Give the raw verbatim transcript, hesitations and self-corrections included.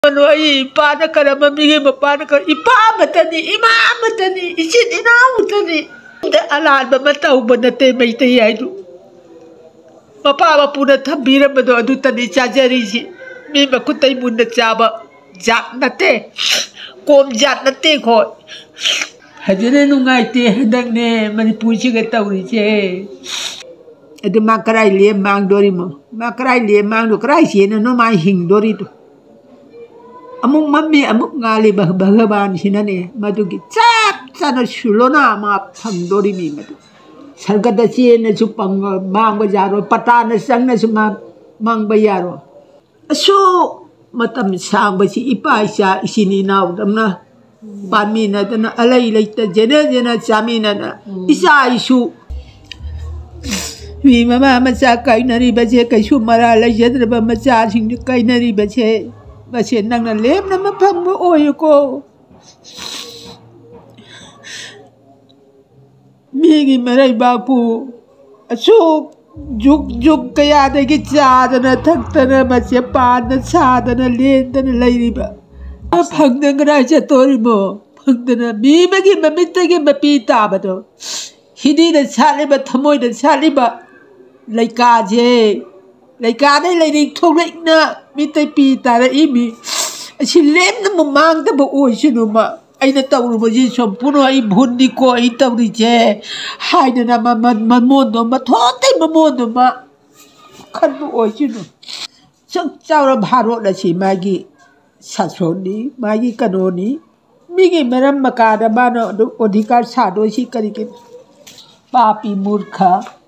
ꯀꯩꯅꯣ, ꯑꯩ ꯏꯄꯥꯅ ꯀꯔꯝꯕ ꯃꯤꯒꯤ ꯃꯄꯥꯅ ꯀꯔ-, ꯏꯄꯥ ꯑꯃꯠꯇꯅꯤ, ꯏꯃꯥ ꯑꯃꯠꯇꯅꯤ, ꯏꯆꯤꯟ ꯏꯅꯥꯎ ꯑꯃꯠꯇꯅꯤ꯫ ꯑꯗ ꯑꯂꯥꯟꯕ ꯑꯃ ꯇꯧꯕ ꯅꯠꯇꯦ ꯃꯩꯇꯩ ꯍꯥꯏꯗꯨ꯫ ꯃꯄꯥ ꯃꯄꯨꯅ ꯊꯝꯕꯤꯔꯝꯕꯗꯣ ꯑꯗꯨꯇꯅꯤ ꯆꯥꯖꯔꯤꯁꯤ꯫ ꯃꯤ ꯃꯈꯨꯠꯇꯩ ꯃꯨꯟꯅ ꯆꯥꯕ ꯖꯥꯠ ꯅꯠꯇꯦ, ꯀꯣꯝ ꯖꯥꯠ ꯅꯠꯇꯦ ꯑꯩꯈꯣꯏ꯫ ꯐꯖꯅ ꯅꯨꯡꯉꯥꯏꯇꯦ ꯍꯟꯗꯛꯅꯦ ꯃꯅꯤꯄꯨꯔꯁꯤꯒ ꯇꯧꯔꯤꯁꯦ꯫ ꯑꯗꯨ ꯃꯥ ꯀꯔꯥꯏ ꯂꯦꯝ ꯃꯥꯡꯗꯣꯔꯤꯃꯣ? ꯃꯥ ꯀꯔꯥꯏ ꯂꯦꯝ ꯃꯥꯡꯗꯣ-, ꯀꯔꯥꯏ ꯆꯦꯟꯅꯅꯣ ꯃꯥ ꯍꯤꯡꯗꯣꯔꯤꯗꯣ? ꯑꯃꯨꯛ ꯃꯝꯃꯤ, ꯑꯃꯨꯛ ꯉꯥꯜꯂꯤꯕ ꯚꯒꯕꯥꯟꯁꯤꯅꯅꯦ ꯃꯗꯨꯒꯤ ꯆꯞ ꯆꯥꯅ ꯁꯨꯂꯣꯅꯥ ꯃꯥ ꯐꯪꯗꯣꯔꯤꯃꯤ ꯃꯗꯨ꯫ ꯁꯔꯒꯗ ꯆꯦꯟꯅꯁꯨ ꯄꯪ-, ꯃꯥꯡꯕ ꯌꯥꯔꯣꯏ, ꯄꯇꯥꯅ ꯆꯪꯅꯁꯨ ꯃꯥ ꯃꯥꯡꯕ ꯌꯥꯔꯣꯏ꯫ ꯑꯁꯨꯛ ꯃꯇꯝ ꯁꯥꯡꯕꯁꯤ ꯏꯄꯥ ꯏꯆꯥ ꯏꯆꯤꯟ ꯏꯅꯥꯎꯗꯧꯅ ꯄꯥꯟꯃꯤꯟꯅꯗꯅ ꯑꯂꯩ ꯂꯩꯇ ꯖꯦꯅ ꯖꯦꯅ ꯆꯥꯃꯤꯟꯅꯗꯅ ꯎꯝ꯫ ꯏꯆꯥ ꯏꯁꯨ ꯃꯤ ꯃꯃꯥ ꯃꯆꯥ ꯀꯥꯏꯅꯔꯤꯕꯁꯦ ꯀꯩꯁꯨ ꯃꯔꯥ ꯂꯩꯖꯗ꯭ꯔꯕ ꯃꯆꯥꯁꯤꯡꯗꯨ ꯀꯥꯏꯅꯔꯤꯕꯁꯦ ꯃꯁꯦ ꯅꯪꯅ ꯂꯦꯝꯅ ꯃꯐꯪꯕ ꯑꯣꯏꯌꯨꯀꯣ꯫ ꯃꯤꯒꯤ ꯃꯔꯩꯕꯥꯛꯄꯨ ꯑꯁꯨꯛ ꯖꯨꯛ ꯖꯨꯛ ꯀꯌꯥꯗꯒꯤ ꯆꯥꯗꯅ ꯊꯛꯇꯅ ꯃꯁꯦ ꯄꯥꯟꯗ ꯁꯥꯗꯅ ꯂꯦꯟꯗꯅ ꯂꯩꯔꯤꯕ ꯐꯪꯗꯅ ꯀꯗꯥꯏ ꯆꯠꯇꯣꯔꯤꯃꯣ? ꯐꯪꯗꯅ ꯃꯤ ꯑꯃꯒꯤ ꯃꯃꯤꯠꯇꯒꯤ ꯃꯄꯤ ꯇꯥꯕꯗꯣ ꯍꯤꯗꯤꯗ ꯁꯥꯠꯂꯤꯕ ꯊꯃꯣꯏꯗ ꯁꯥꯠꯂꯤꯕ ꯂꯩꯀꯥꯁꯦ ꯂꯩꯀꯥꯗꯩ ꯂꯩꯔꯤꯛ ꯊꯣꯛꯂꯛꯏꯅ ꯃꯤꯠꯇꯩ ꯄꯤ ꯇꯥꯔꯛꯏ ꯃꯤ ꯑꯁꯤ ꯂꯦꯝꯅ ꯃꯃꯥꯡꯗꯕ ꯑꯣꯏꯁꯅꯨꯃ꯫ ꯑꯩꯅ ꯇꯧꯔꯨꯕꯁꯤ ꯁꯣꯝꯄꯨꯔꯣ ꯑꯩ ꯚꯨꯟꯅꯤꯀꯣ ꯑꯩ ꯇꯧꯔꯤꯁꯦ ꯍꯥꯏꯗꯅ ꯃꯃꯜ ꯃꯃꯣꯟꯗꯣ ꯃꯊꯣꯟꯇꯩ ꯃꯃꯣꯟꯗꯨꯃ ꯈꯟꯕ ꯑꯣꯏꯁꯅꯨ꯫ ꯁꯨꯛ ꯆꯥꯎꯔ ꯚꯥꯔꯣꯠ ꯑꯁꯤ ꯃꯥꯒꯤ ꯁꯥꯁꯣꯟꯅꯤ, ꯃꯥꯒꯤ ꯀꯩꯅꯣꯅꯤ꯫ ꯃꯤꯒꯤ ꯃꯔꯝ ꯃꯀꯥꯗ ꯃꯥꯅ ꯑꯗꯨꯝ ꯑꯣꯙꯤꯀꯥꯔ ꯁꯥꯗꯣꯏꯁꯤ ꯀꯔꯤꯒꯤꯅꯣ? ꯄꯥꯄꯤ ꯃꯨꯔꯈ꯫